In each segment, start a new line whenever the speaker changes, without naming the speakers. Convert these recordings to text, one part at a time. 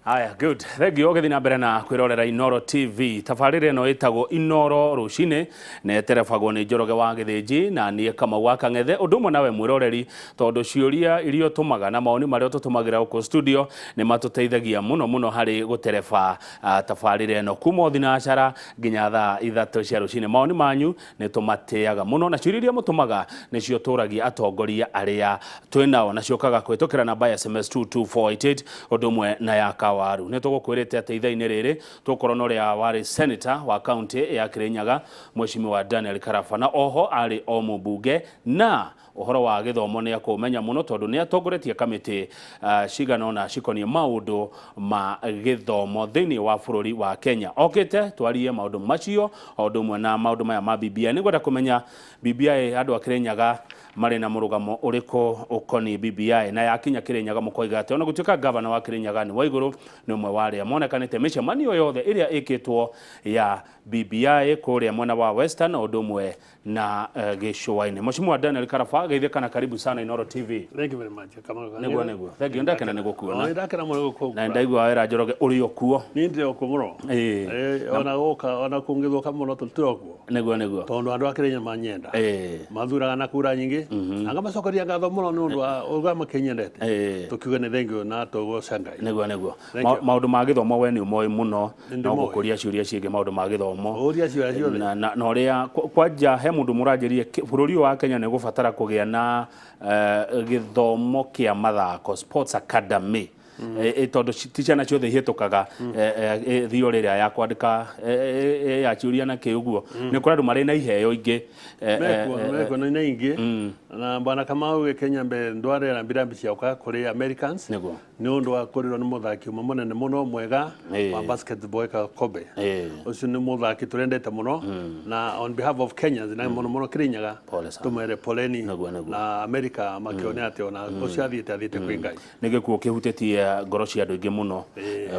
Haya, good. Thank you. Ũgĩthiĩ na mbere na kwĩrorera Inoro TV. Tabarĩra ĩno ĩtagwo Inoro rũcinĩ na ĩterebagwo nĩ Njoroge wa Gĩthĩnji na niĩ Kamau wa Kang'ethe, ũndũ ũmwe nawe mwĩroreri, tondũ ciũria iria ũtũmaga na mawoni marĩa ũtũtũmagĩra gũkũ studio nĩ matũteithagia mũno mũno harĩ gũtereba tabarĩra ĩno kuma o thinacara nginya thaa 3 cia rũcinĩ. Mawoni manyu nĩ tũmatĩaga mũno na ciũria iria mũtũmaga nĩcio tũragia atongoria arĩa twĩ nao na ciũkaga kũhĩtũkĩra namba ya SMS 22488 ũndũ ũmwe na ya kawaru. Nĩ tũgũkwĩrĩte atĩ ithaa-inĩ rĩrĩ tũgũkorwo na ũrĩa warĩ senator wa kaunti ya Kirinyaga, Mheshimiwa Daniel Karaba, na oho arĩ o mũmbunge na ũhoro wa gĩthomo nĩ akũmenya mũno tondũ nĩ atongoretie kamĩtĩ cigana ũna cikoniĩ maũndũ ma gĩthomo thĩinĩ wa bũrũri wa Kenya. Okĩte twarie maũndũ macio o ũndũ ũmwe na maũndũ maya ma BBI. Nĩngwenda kũmenya BBI andũ a Kĩrĩnyaga marĩ na mũrũgamo ũrĩkũ ũkoniĩ BBI na yakinya Kĩrĩnyaga mũkoiga atĩa? Ona gũtuĩka gavana wa Kĩrĩnyaga nĩ Waigũrũ nĩ ũmwe wa arĩa monekanĩte mĩcemanio yothe ĩrĩa ĩkĩtwo ya BBI kũrĩa mwena wa Western o ũndũ ũmwe na gĩcũa-inĩ. Mheshimiwa Daniel Karaba, geithĩka na karibu sana Inoro TV.
Thank you very much. Kamau.
Nĩguo nĩguo. Thank you, ndakena nĩ gũkuona.
Oh, ndakena mũno gũkuona.
Na ndaigua wera Njoroge ũrĩ o kuo.
Niĩ ndĩ o kuo mũno. Ona gũka ona kũngĩthũka mũno tũtirĩ o kuo.
Nĩguo nĩguo.
Tondũ andũ a Kĩrĩnya manyenda. Mathuraga na kura nyingĩ. Na ngamacokeria ngatho mũno nĩ ũndũ wa ũrĩa makĩnyendete. Tũkiuge nĩ thank you na tũgoce Ngai.
Nĩguo nĩguo.
Thank you.
Maũndũ ma gĩthomo we nĩ ũmoĩ mũno.
Nĩ
No
ndĩmoĩ.
gũkũria ciũria ciĩgiĩ maũndũ ma gĩthomo.
Ũria ciũria ciothe.
Na ũrĩa kwanja he mũndũ mũranjĩrire bũrũri ũyũ wa Kenya nĩ ũgũbatara kũgĩa na gĩthomo kĩa mathako, sports academy. Tondũ ti ciana ciothe ihĩtũkaga theory ĩrĩa ya kwandĩka ya ciũria na kĩ ũguo. Nĩ kũrĩ andũ marĩ na iheo ingĩ.
Mekuo mekuo na ingĩ na bwana Kamau Kenya mbere ndwarĩ rambirambi ciakwa kũrĩ Americans.
Nĩguo.
Nĩ ũndũ wa kũrĩrwo nĩ mũthaki ũmwe mũnene mũno mwega wa basketball eka Kobe. Ũcio nĩ mũthaki tũrendete mũno na on behalf of Kenyans na mũno mũno Kirinyaga.
Pole sana.
Tũmere poleni.
Nĩguo, nĩguo.
Na America makĩone atĩ ona ũcio athiĩte kwĩ Ngai.
Nĩ gĩkuũ kĩhutĩtie ngoro cia andũ aingĩ mũno.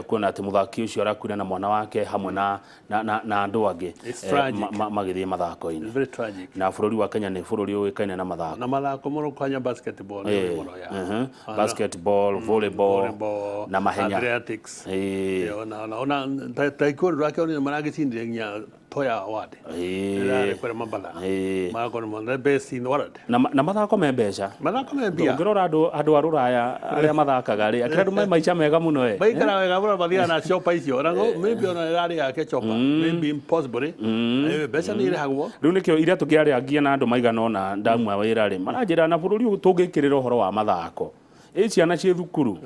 Kuona atĩ mũthaki ũcio arakuire na mwana wake hamwe na andũ angĩ
It's tragic.
Magĩthiĩ mathako-inĩ.
It's very tragic.
Na bũrũri wa Kenya nĩ bũrũri ũĩkaine na mathako.
Na mathako mũno kwanya basketball nĩ mũno ya.
Basketball, volleyball,
Volleyball,
na mahenya.
Athletics. Ona taekwondo rakĩonire maragĩcindire nginya Toya Award. Ĩrarĩ kũrĩa Mombatha. Magakorwo nĩ the best in the world.
Na mathako me mbeca.
Mathako me mbia.
Ũngĩrora andũ a rũraya arĩa mathakaga rĩ, akĩrĩ andũ me maica mega mũno ĩ.
Maikara wega mũno mathiaga na chopper icio. Ona maybe ona ĩrarĩ yake chopper. Maybe impossible. Mbeca nĩ irĩhagwo.
Rĩu nĩkĩo ira tũkĩarangia na andũ maigana ũna ndauma wĩra rĩ, maranjĩra na bũrũri ũyũ tũngĩkĩrĩra ũhoro wa mathako, ĩ ciana ciĩ thukuru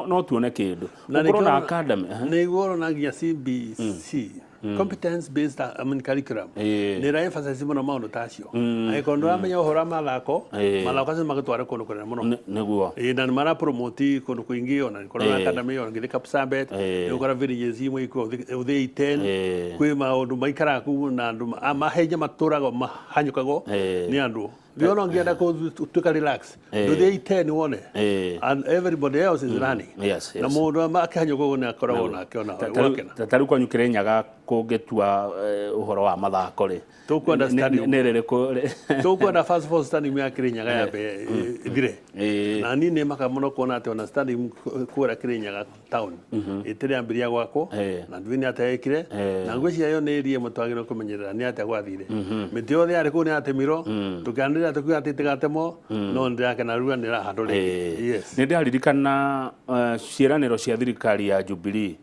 no tuone kĩndũ.
Na
Gũkorwo na
nĩkĩo
academy.
Nĩguo ũrona nginya CBC, competence based, I mean, curriculum nĩ ĩra emphasize mũno maũndũ ta acio. Angĩkorwo ndũramenya ũhoro wa mathako, mathako acio magũtware kũndũ kũnene mũno.
Nĩguo.
Ĩĩ, na nĩ mara promote kũndũ kũingĩ ona nĩ na academy ona ngĩthiĩ Kapsabet nĩ ũkora villages imwe ikuo ũthĩi 10 kwĩ maũndũ maikaraga kũu na andũ mahenya matũraga mahanyũkagwo nĩ andũ. Thiĩ ona ũngĩenda gũtuĩka relax, ndũthiĩ 10 wone and everybody else is running. Na mũndũ akĩhanyũka ũguo nĩ akoragwo nake ona ũgakena.
Ta rĩu kwanyu Kĩrĩnyaga kũngĩtua ũhoro wa mathako rĩ,
Tũkwenda stadium.
Nĩ rĩrĩkũ rĩ?
Tũkwenda first of all stadium ya Kĩrĩnyaga yambe ĩthire. Na niĩ nĩ maka mũno kuona atĩ ona stadium kũrĩa Kĩrĩnyaga town ĩtĩrĩ ambĩrĩria gwakwo na ndiũĩ nĩ atĩa yekire na ngwĩciria ĩyo nĩ area ĩmwe twagĩrĩirwo kũmenyerera nĩ atĩa gwathire. Mĩtĩ yothe yarĩ kũu nĩ yatemirwo tũkĩanĩrĩra tũkiuga atĩ ĩtigatemwo no nĩ ndĩrakena rĩu nĩ ĩrahandwo rĩngĩ. Yes.
Nĩ ndĩraririkana ciĩranĩro cia thirikari ya Jubilee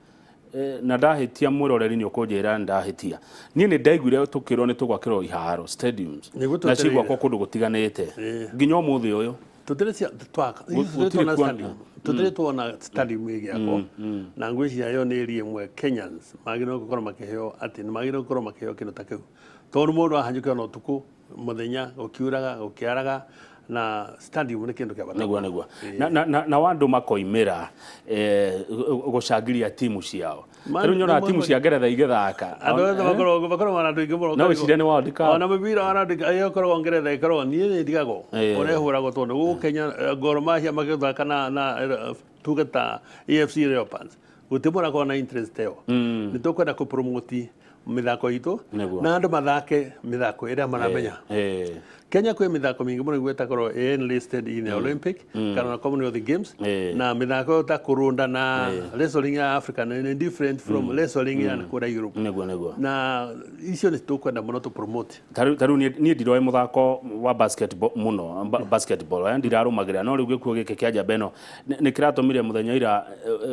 na ndahĩtia mwĩroreri nĩ ũkũnjĩra ndahĩtia. Niĩ nĩ ndaiguire tũkĩrwo nĩ tũgwakĩrwo iharo stadiums
Nĩguo
na
twetereire.
cigwakwo kũndũ gũtiganĩte nginya ũmũthĩ ũyũ.
Tũtirĩ cia twaka
Gũtirĩ
tũtirĩ tuona stadium, tũtirĩ tuona stadium ĩgĩakwo na ngwĩciria ĩyo nĩ area ĩmwe Kenyans magĩrĩirwo gũkorwo makĩheo atĩ nĩ magĩrĩirwo gũkorwo makĩheo kĩndũ ta kĩu tondũ mũndũ ahanyũkĩra na ũtukũ mũthenya gũkiuraga gũkĩaraga na stadium nĩ kĩndũ kĩa bata.
Nĩguo nĩguo. Na andũ makoimĩra gũcangiria timu ciao. Rĩu nyonaga timu cia Ngeretha igĩthaka.
Andũ othe makoragwo na andũ aingĩ mũno.
No wĩcirie nĩ World Cup.
Ona mĩbira ona andũ ĩyo ĩkoragwo Ngeretha ĩkoragwo niĩ nĩ ndigagwo ũrĩa ĩhũragwo tondũ gũkũ Kenya Gor Mahia magĩthaka na tuge ta AFC Leopards gũtirĩ mũndũ akoragwo na interest ĩyo. Nĩ tũkwenda kũ promote mĩthako itũ
Nĩguo.
Na andũ mathake mĩthako ĩrĩa maramenya. Kenya kwĩ mĩthako mĩingĩ mũno ĩgwĩtagwo enlisted in the Olympic kana na Commonwealth Games, na mĩthako ta kũrũnda na wrestling ya Africa nĩ different from wrestling ya kũrĩa Europe.
Nĩguo, nĩguo.
Na icio nĩ tũkwenda mũno tũ promote.
Ta rĩu niĩ ndiroĩ mũthako wa basketball mũno, basketball ndirarũmagĩrĩra, no rĩu gĩkuũ gĩkĩ kĩa njamba ĩno nĩ kĩratũmire mũthenya ira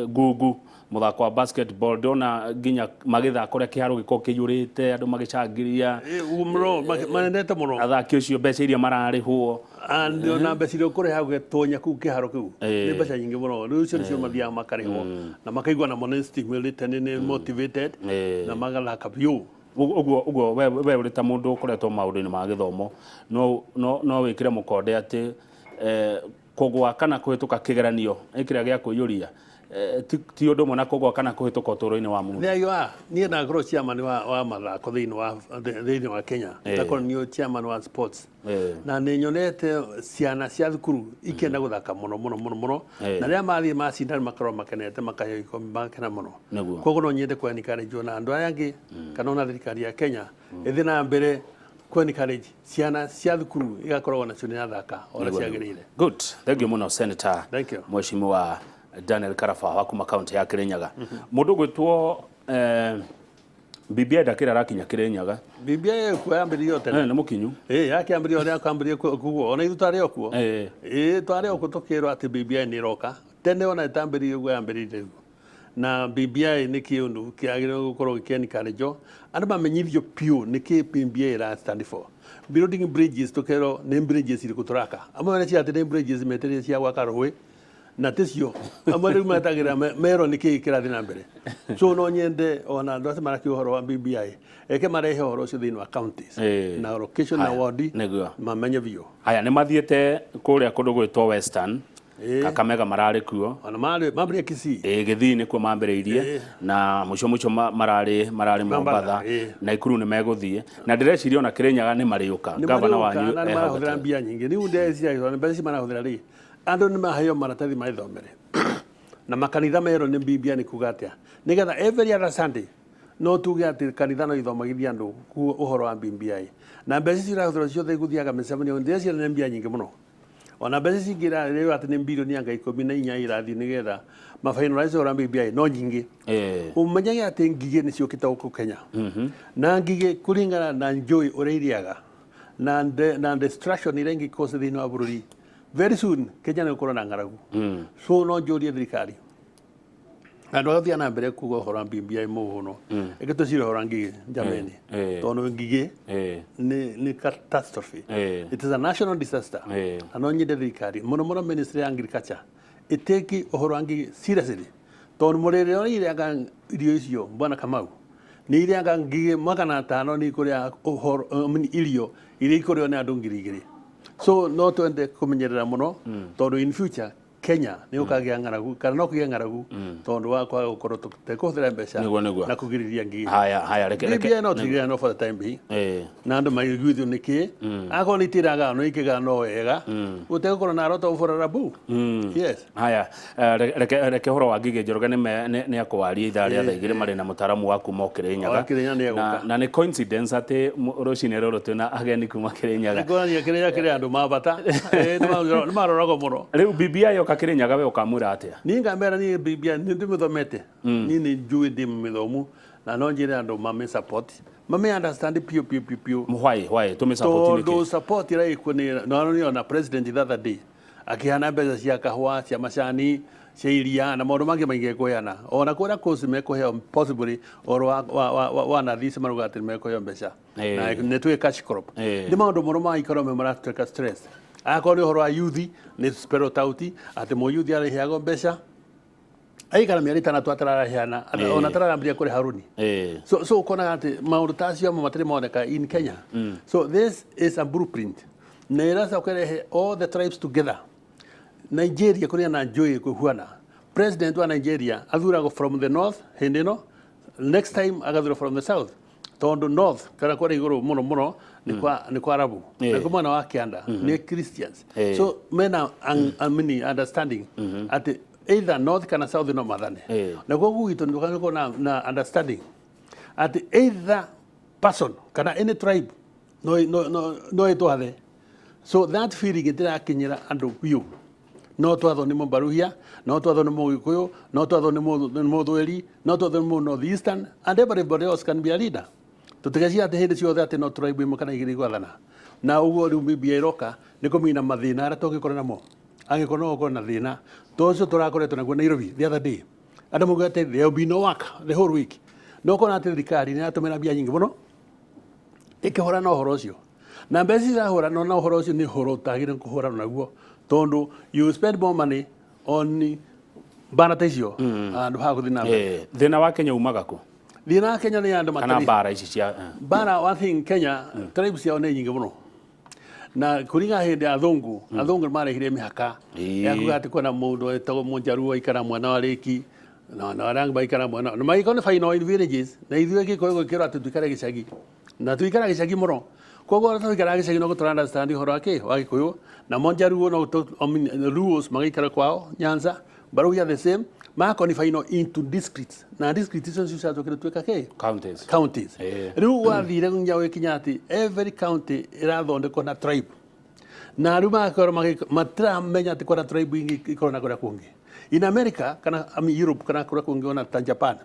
ngungu mũthako wa basketball, ndona nginya magĩthaka ũrĩa kĩharo gĩkoragwo kĩiyũrĩte andũ magĩcangiria.
Mũno manendete mũno.
Athaki ũcio, mbeca iria mararĩhwo.
And ona mbeca iria ũkũrĩha ũgĩtonya kũu kĩharo kĩu nĩ mbeca nyingĩ mũno. Rĩu icio nĩcio mathiaga makarĩhwo na makaigua namo nĩ stimulated, nĩ motivated na magathaka biũ.
Ũguo we ũrĩ ta mũndũ ũkoretwo maũndũ-inĩ ma gĩthomo, no wĩkĩre mũkonde atĩ kũgwa kana kũhĩtũka kĩgeranio kĩrĩa gĩa kũiyũria ti ũndũ ũmwe na kũgwa kana kũhĩtũka ũtũũro-inĩ wa mũndũ.
There you are. Niĩ ndakorwo chairman wa mathako thĩinĩ wa Kenya. Ndakorwo niĩ chairman wa sports. Na nĩ nyonete ciana cia thukuru ikĩenda gũthaka mũno mũno mũno mũno. Na rĩrĩa mathiĩ macinda nĩ makoragwo makenete, makaheo ikombe, magakena mũno. Koguo no nyende kũ encourage ona andũ aya angĩ kana ona thirikari ya Kenya ĩthiĩ na mbere kũ encourage ciana cia thukuru igakoragwo nacio nĩ irathaka ũrĩa ciagĩrĩire.
Good, thank you mũno, Senator.
Thank you.
Mheshimiwa Daniel Karaba wa kuma kaunti ya Kirinyaga, mũndũ ũgwĩtwo BBI ndakĩra arakinya Kirinyaga.
BBI ĩkuo yambĩrĩirio tene.
Nĩ mũkinyu.
Ĩ yakĩambĩrĩrio ũrĩa kwambĩrĩirie kuguo ona ithuĩ twarĩ o kuo. Ĩ twarĩ o kuo tũkĩrwo atĩ BBI nĩ ĩroka tene, ona ĩtambĩrĩirie ũguo yambĩrĩirie ũguo. Na BBI nĩ kĩũndũ kĩagĩrĩirwo gũkorwo gĩkĩ-encourage andũ mamenyithio biũ nĩkĩ BBI ĩra stand for. Building bridges, tũkerwo nĩ bridges irĩkũ tũraka. Amwe mareciria atĩ nĩ bridges metereire cia gwaka rũĩ na ticio. Amwe rĩu metagĩrĩra merwo nĩkĩ kĩrathiĩ na mbere. So no nyende ona andũ acio marakia ũhoro wa BBI eke marehe ũhoro ũcio thĩinĩ wa counties na location na
Haya,
ward, mamenye biũ.
Haya, nĩ mathiĩte kũrĩa kũndũ gwĩtwo Western. Kakamega mararĩ kuo.
Ona marĩ mambĩrĩria Kisii.
Ĩ, Gĩthii nĩkuo mambĩrĩirie na mũico mũico mararĩ Mombatha. Naikuru nĩ megũthiĩ na ndĩreciria ona Kĩrĩnyaga nĩ marĩũka.
Nĩ
Gavana
marĩũka
wanyu
na nĩ
e hau
marahũthĩra
gatagatĩ.
Mbia nyingĩ. Rĩu ndeciria mbeca ici marahũthĩra rĩ, andũ nĩ maheo maratathi maithomere na makanitha merwo nĩ BBI nĩ kuga atĩa, nĩgetha every other Sunday no tuge atĩ kanitha no ithomagithie andũ ũhoro wa BBI. Na mbeca ici irahũthĩrwo ciothe igũthiaga mĩcemanio, ndĩreciria nĩ mbia nyingĩ mũno. Ona mbeca ici ingĩ rĩu atĩ nĩ bilioni anga 14 irathiĩ nĩgetha mafinalize ũhoro wa BBI no nyingĩ. Ũmenyage atĩ ngigĩ nĩ ciũkĩte gũkũ Kenya, na ngigĩ kũringana na njũĩ ũrĩa irĩaga na destruction ĩrĩa ĩngĩ cause thĩinĩ wa bũrũri, very soon Kenya nĩ gũkorwo na ng'aragu. So no njũrie thirikari, andũ agathiĩ na mbere kuga ũhoro wa BBI mũno, ĩke tũcire ũhoro wa ngigĩ jameni, tondũ ngigĩ nĩ catastrophe. It is a national disaster. Na no nyende thirikari mũno mũno, ministry ya agriculture, ĩtĩki ũhoro wa ngigĩ seriously, tondũ mũrĩre ũrĩa irĩaga irio icio, bwana Kamau, nĩ irĩaga ngigĩ 500 nĩ ikũrĩa ũhoro, I mean, irio iria ikũrĩo nĩ andũ 2000. So no twende kũmenyerera mũno, tondũ in future Kenya nĩ ũkagĩa ng'aragu kana no kũgĩa ng'aragu tondũ wa kwaga gũkorwo tũtekũhũthĩra mbeca
Nĩguo, nĩguo.
na kũgirĩrĩria ngigĩ.
Haya, haya, reke
BBI no tũtigĩrĩra no for the time being na andũ maiguithio nĩkĩ akorwo nĩ itĩraga no ikĩgaa no wega gũtegũkorwo na arota ũborora bu, yes.
Haya, reke ũhoro wa ngigĩ, Njoroge nĩ akwaria ithaa rĩa thaa 2 marĩ na mũtaaramu wa kuma o Kĩrĩnyaga.
O Kĩrĩnyaga nĩ egũka.
Na nĩ coincidence atĩ rũcinĩ rũrũ twĩna ageni kuma Kĩrĩnyaga.
Nĩkuonania kĩrĩa kĩrĩ andũ ma bata. Nĩ maroragwo mũno.
Rĩu BBI yoka Kĩrĩnyaga, we ũkamwĩra atĩa?
Niĩ ngamera niĩ BBI nĩ ndĩmĩthomete, niĩ nĩ njũĩ, ndĩ mĩthomu, na no njĩre andũ mame support, mame understand piũ piũ piũ piũ.
Why tũmĩ support
Tondũ
nĩkĩ?
Support ĩrĩa ĩkuo nĩ no nĩ ona president the other day akĩheana mbeca cia kahũa, cia macani, cia iria na maũndũ mangĩ maingĩ ekũheana. Ona kũrĩa course mekũheo possibly ũhoro wa nathi ici marauga atĩ nĩ mekũheo mbeca na nĩ twĩ cash crop. Nĩ maũndũ mũno magaikara me maratwĩka stress. Akorwo nĩ ũhoro wa youth, nĩ spell out atĩ mũyuthi arĩheagwo mbeca aikara mĩeri 6 atararaheana ona atararambĩrĩria kũrĩha rũni. So ukonaga atĩ maũndũ ta acio amwe matirĩ moneka in Kenya. So this is a blueprint na ĩracoka ĩrehe all the tribes together. Nigeria kũrĩa na njũĩ kwĩhuana, president wa Nigeria athuragwo from the north hĩndĩ ĩno, next time agathurwo from the south, tondũ north kana kũrĩa igũrũ mũno mũno nĩ kwa Arabu, na kwa mwena wa kĩanda nĩ Christians. So mena I mean, understanding atĩ either north kana south no mathane. Na koguo gwitũ nĩ na understanding atĩ either person kana any tribe no ĩtwathe. So that feeling ĩtĩrakinyĩra andũ biũ. No twathwo nĩ Mũbaruhia, no twathwo nĩ Mũgĩkũyũ, no twathwo nĩ Mũthweri, no twathwo nĩ North Eastern, and everybody else can be a leader. Tũtigeciria atĩ hĩndĩ ciothe atĩ no tribe ĩmwe kana igĩrĩ igwathana. Na ũguo rĩu BBI ĩroka nĩ kũmina mathĩna arĩa tũngĩkorwo namo. Angĩkorwo no gũkorwo na thĩna ta ũcio tũrakoretwo naguo Nairobi the other day. Andũ mauga atĩ there will be no work the whole week. No ũkona atĩ thirikari nĩ ĩratũmĩra mbia nyingĩ mũno ĩkĩhũrana na ũhoro ũcio. Na mbeca irahũranwo na ũhoro ũcio nĩ ũhoro ũtagĩrĩire kũhũrana naguo tondũ you spend more money on mbara ta icio handũ ha gũthiĩ na mbere.
Thĩna wa Kenya umaga kũ?
Thĩna wa Kenya nĩ andũ
Kana
matarĩ
mbara ici cia
mbara. One thing, Kenya tribes ciao nĩ nyingĩ mũno, na kũringa hĩndĩ ya athũngũ, athũngũ nĩ marehire mĩhaka ya kuga atĩ kwĩna mũndũ wetagwo Mũnjaruo aikara mwena wa Lake na arĩa angĩ maikara mwena na magĩkorwo nĩ final in villages, na ithuĩ Gĩkũyũ gũkĩrwo atĩ tuikare gĩcagi na tuikara gĩcagi mũno. Koguo tuikara gĩcagi no gũtũra understand ũhoro wa kĩ wa Gĩkũyũ na Monjaruo no I mean, Luos magaikara kwao Nyanza, Baruhia the same, makonifino into districts, na districts icio nicio ciacokire tuĩka kĩ?
Counties.
Counties. Rĩu gwathire nginya gũgĩkinya atĩ every county ĩrathondekwo na tribe, na rĩu magakorwo matiramenya atĩ kwĩna tribe ingĩ ikorwo na kũrĩa kũngĩ in America kana, I mean, Europe kana kũrĩa kũngĩ, ona ta Japan,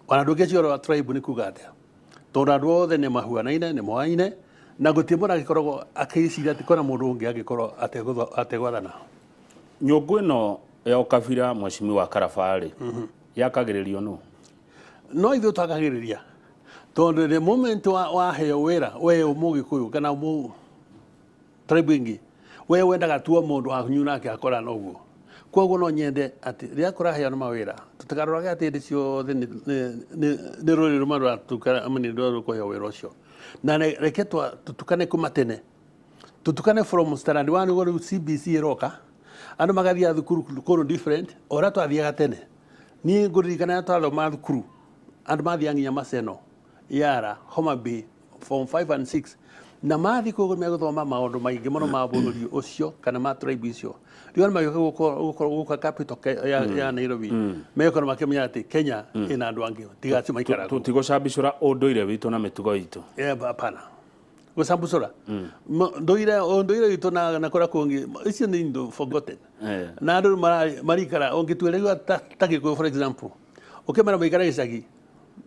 ona ndũngĩciora ũhoro wa tribe nĩ kuga atĩa, tondũ andũ othe nĩ mahuanaine, nĩ moaine, na gũtirĩ mũndũ angĩkoragwo akĩciria atĩ kwĩna mũndũ ũngĩ angĩkorwo ategwathana.
Nyũngũ ĩno ya ũkabira, mheshimiwa Karaba-rĩ, yakagĩrĩrio nũ?
No ithuĩ twakagĩrĩria, tondũ the moment waheo wĩra, we mũgĩkũyũ kana mũ tribe ĩngĩ, we wendaga tuo mũndũ wanyu nake akorana ũguo. Koguo no nyende atĩ rĩrĩa kũraheanwo mawĩra, tũtikarorage atĩ hĩndĩ ciothe nĩ rũrĩrĩ rũmwe rũratukana, I mean, rũkũheo wĩra ũcio. Na reke tũtukane kuma tene, tũtukane from standard one. Ũguo rĩu CBC ĩroka, andũ magathiaga thukuru kũndũ different o ũrĩa twathiaga tene. Niĩ ngũririkana rĩrĩa twathoma thukuru, andũ mathiaga nginya Maseno, Yara, Homa Bay, form 5 and 6, na mathiĩ kũu megũthoma maũndũ maingĩ mũno ma bũrũri ũcio kana ma tribe icio. Rĩu andũ magĩũka gũka capital ya Nairobi, megũkorwo makĩmenya atĩ Kenya ĩna andũ angĩ tiga acio maikaraga kũu.
Tũtigũcambicũra ũndũire witũ na mĩtugo itũ.
Hapana, gũcambũcũra ndũire, ũndũire witũ na kũrĩa kũngĩ, icio nĩ indo forgotten. Na andũ marikara ũngĩtuĩra ta Gĩkũyũ, for example, ũkĩmera maikare gĩcagi,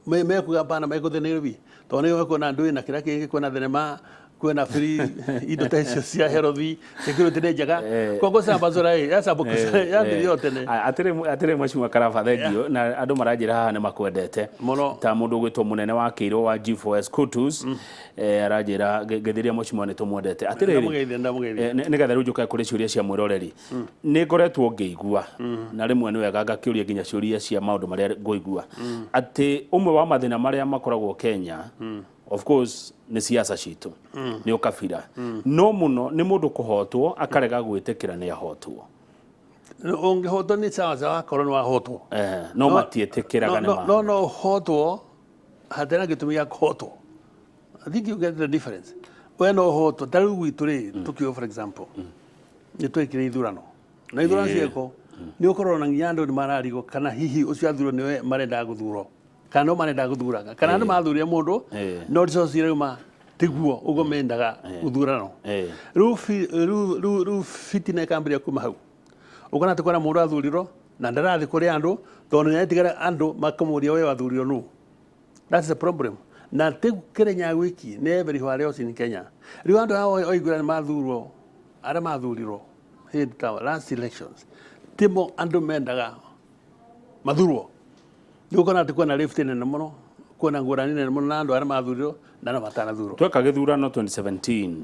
mekuga bana, megũthiĩ Nairobi tondũ nĩ kwĩna ndũĩ na kĩrĩa kĩngĩ, kwĩna thenema, kwĩna free indo ta icio cia health, security nĩ njega. Koguo cambacũra ĩ yacambũkũra yambĩrĩria o tene.
Atĩrĩ mheshimiwa Karaba, thengiũ, na andũ maranjĩra haha nĩ makwendete.
Mũno.
Ta mũndũ ũgwĩtwo mũnene wa kĩirwo wa G4S Kutus, aranjĩra ngĩthĩria mheshimiwa nĩ tũmwendete. Atĩrĩrĩ,
Ndamũgeithia, ndamũgeithia.
Nĩgetha rĩu njũke kũrĩ ciũria cia mwĩroreri, nĩ ngoretwo ngĩigua, na rĩmwe nĩ wega ngakĩũria nginya ciũria cia maũndũ marĩa ngũigua, atĩ ũmwe wa mathĩna marĩa makoragwo Kenya, of course nĩ siasa citũ, nĩ ũkabira, no mũno nĩ mũndũ kũhotwo akarega gwĩtĩkĩra nĩ ahotwo.
Ũngĩhotwo nĩ sawa sawa, akorwo nĩ wahotwo.
No matiĩtĩkĩraga nĩ ma
No ũhotwo hatarĩ na gĩtũmi gĩa kũhotwo. I think you get the difference. We no ũhotwo, ta rĩu gwitũ rĩ, tũkiuga, for example, nĩ twekire ithurano na ithurano ciekwo, nĩ ũkorwo na nginya andũ nĩ mararigwo kana hihi ũcio athurwo nĩwe marendaga gũthurwo kana no marendaga gũthuraga, kana andũ mathurire mũndũ no results irauma tiguo ũguo mendaga gũthurano. Rĩu fitina ĩkambĩrĩria kuma hau, ũkona atĩ kwĩna mũndũ athurirwo na ndarathiĩ kũrĩ andũ tondũ nĩ aretigĩra andũ makamũria, "We wathurirwo nũ?" That's the problem. Na ti Kĩrĩnyaga gwiki, nĩ everywhere else in Kenya. Rĩu andũ aya oigura nĩ mathurwo, arĩa mathurirwo hĩndĩ ta last elections, timo andũ mendaga mathurwo. Rĩu ũkona atĩ kwĩna rift nene mũno, kwĩna ngũrani nene mũno na andũ arĩa mathurirwo na arĩa matanathurwo.
Tweka gĩthurano 2017,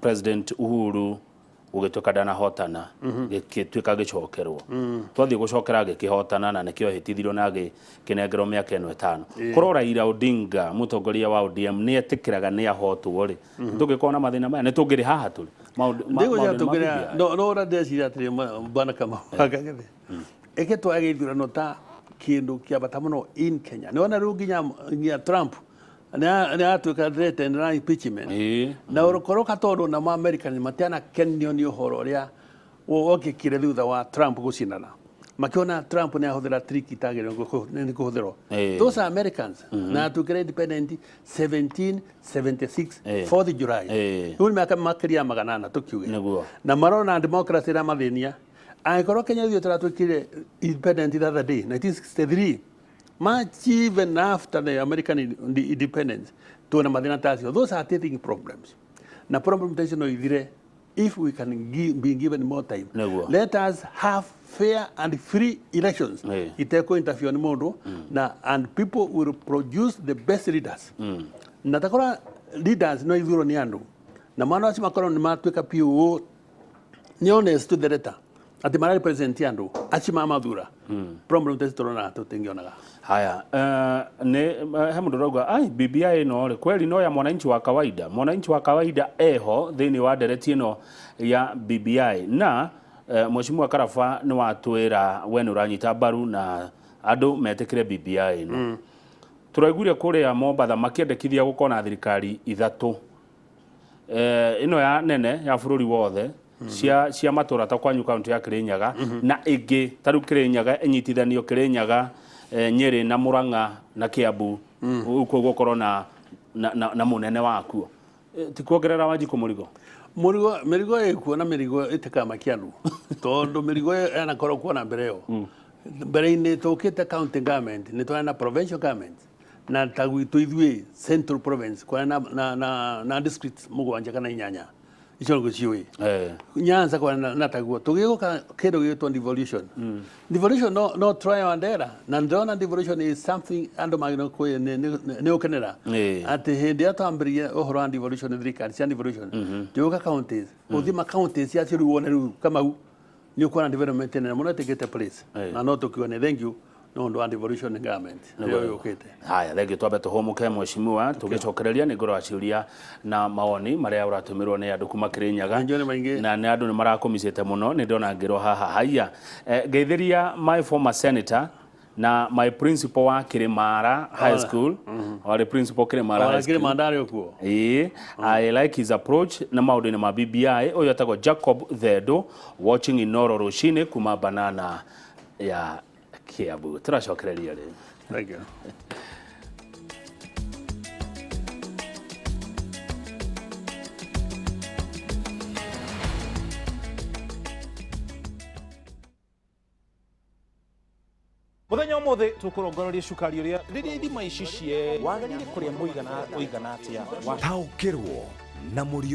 President Uhuru gũgĩtuĩka ndanahotana, gĩgĩtuĩka gĩcokerwo. Twathiĩ gũcokera gĩkĩhotana, na nĩkĩo ehĩtithirio na agĩkĩnengerwo mĩaka ĩno 5. Korwo Raila Odinga, mũtongoria wa ODM, nĩ etĩkĩraga nĩ ahotwo rĩ, tũngĩkorwo na mathĩna maya? Nĩ tũngĩrĩ haha tũrĩ?
Maũndũ
nĩ
tũngĩrĩa
ma
no ũrĩa ndĩreciria atĩrĩ, bwana Kamau Kang'ethe, ĩke twage gĩthurano ta kĩndũ kĩa bata mũno in Kenya. Nĩ wona rĩu nginya Trump nĩ atuĩka threatened na impeachment. Na ũkoroka tondũ namo America nĩ matianakenio nĩ ũhoro ũrĩa wokĩkire thutha wa Trump gũcindana. Makiona Trump nĩ ahũthĩra trick itagĩrĩirwo nĩ kũhũthĩrwo.
Eh.
Those are Americans. Na atuĩkire independent 1776, 4th July. Rĩu nĩ mĩaka makĩria ya 400 tũkiuge.
Nĩguo.
Na marona democracy ĩramathĩnia. Angĩkorwo Kenya ithuĩ tũratuĩkire independent the other day 1963, much even after the American independence, tuona mathĩna ta acio. Those are teething problems, na problem ta icio no ithire if we can be given more time.
Nĩguo.
Let us have fair and free elections itekũ interfere nĩ mũndũ, na and people will produce the best leaders, na takora leaders no ithurwo nĩ andũ, na mwana acio makorwo nĩ matuĩka piũ nĩ honest to the letter atĩ mara represent andũ acio mamathura, problem ta ici tũrona tũtingĩonaga.
Haya, nĩ he mũndũ ũrauga ai BBI ĩno rĩ kweli no ya mwananchi wa kawaida. Mwananchi wa kawaida eho thĩinĩ wa ndereti ĩno ya BBI na Mheshimiwa Karaba nĩ watwĩra we nĩ ũranyita mbaru na andũ metĩkĩre BBI ĩno. Tũraiguire kũrĩa Mombatha makĩendekithia gũkorwo na thirikari ithatũ, ĩno ya nene ya bũrũri wothe, cia matũra ta kwanyu kaunti ya Kirinyaga, na ĩngĩ ta rĩu Kirinyaga ĩnyitithanio Kirinyaga, Nyeri na Murang'a na Kiambu, ũguo gũkorwo na mũnene wakuo. Ti kuongerera Wanjikũ mũrigo?
Mũrigo, mĩrigo ĩkuo, na mĩrigo ĩtikamakia andũ, tondũ mĩrigo ĩyo yanakorwo kuo na mbere ĩyo. Mbere-inĩ tũkĩte county government nĩ twarĩ na provincial government, na ta gwitũ ithuĩ Central Province kwarĩ na district mũgwanja kana inyanya, icio nĩguo ciũĩ. Nyanza kwarĩ na taguo tũgĩũka kĩndũ gĩgĩtwo devolution. Devolution no trial and error, na ndĩrona devolution is something andũ magĩrĩirwo nĩ gũkenera, atĩ hĩndĩ ĩrĩa twambĩrĩirie ũhoro wa devolution, thirikari cia devolution, tũgĩũka counties, ũthiĩ ma counties acio rĩu wone rĩu Kamau nĩ ũkuona development nene mũno ĩtĩkĩte place. Na no tũkiuga nĩ thank you nĩ ũndũ wa devolution government ĩyo yũkĩte.
Haya, thengio. Twambe tũhũmũke mheshimiwa, tũgĩcokereria nĩ ngoro ciũria na mawoni marĩa ũratũmĩrwo nĩ andũ kuma Kirinyaga.
Nĩ nĩ maingĩ.
Na nĩ andũ nĩ marakũmicĩte mũno, nĩ ndona ngĩrwo haha. Haya, ngeithĩria my former senator na my principal wa Kirimara High School, warĩ principal Kirimara
Ona
High School.
Kĩrĩma ndarĩ okuo.
Ĩĩ, I like his approach na maũndũ-inĩ ma BBI. Ũyũ etagwo Jacob Thendo, watching Inoro rũcinĩ kuma Banana ya Kiambu. Tũracokereria rĩ.
Thank you.
Muthenya umuthi tukurongoreria cukari uria riria ithima ici cie wagirire kuria muigana uigana atia wa
Taũkĩrwo na mũriũ.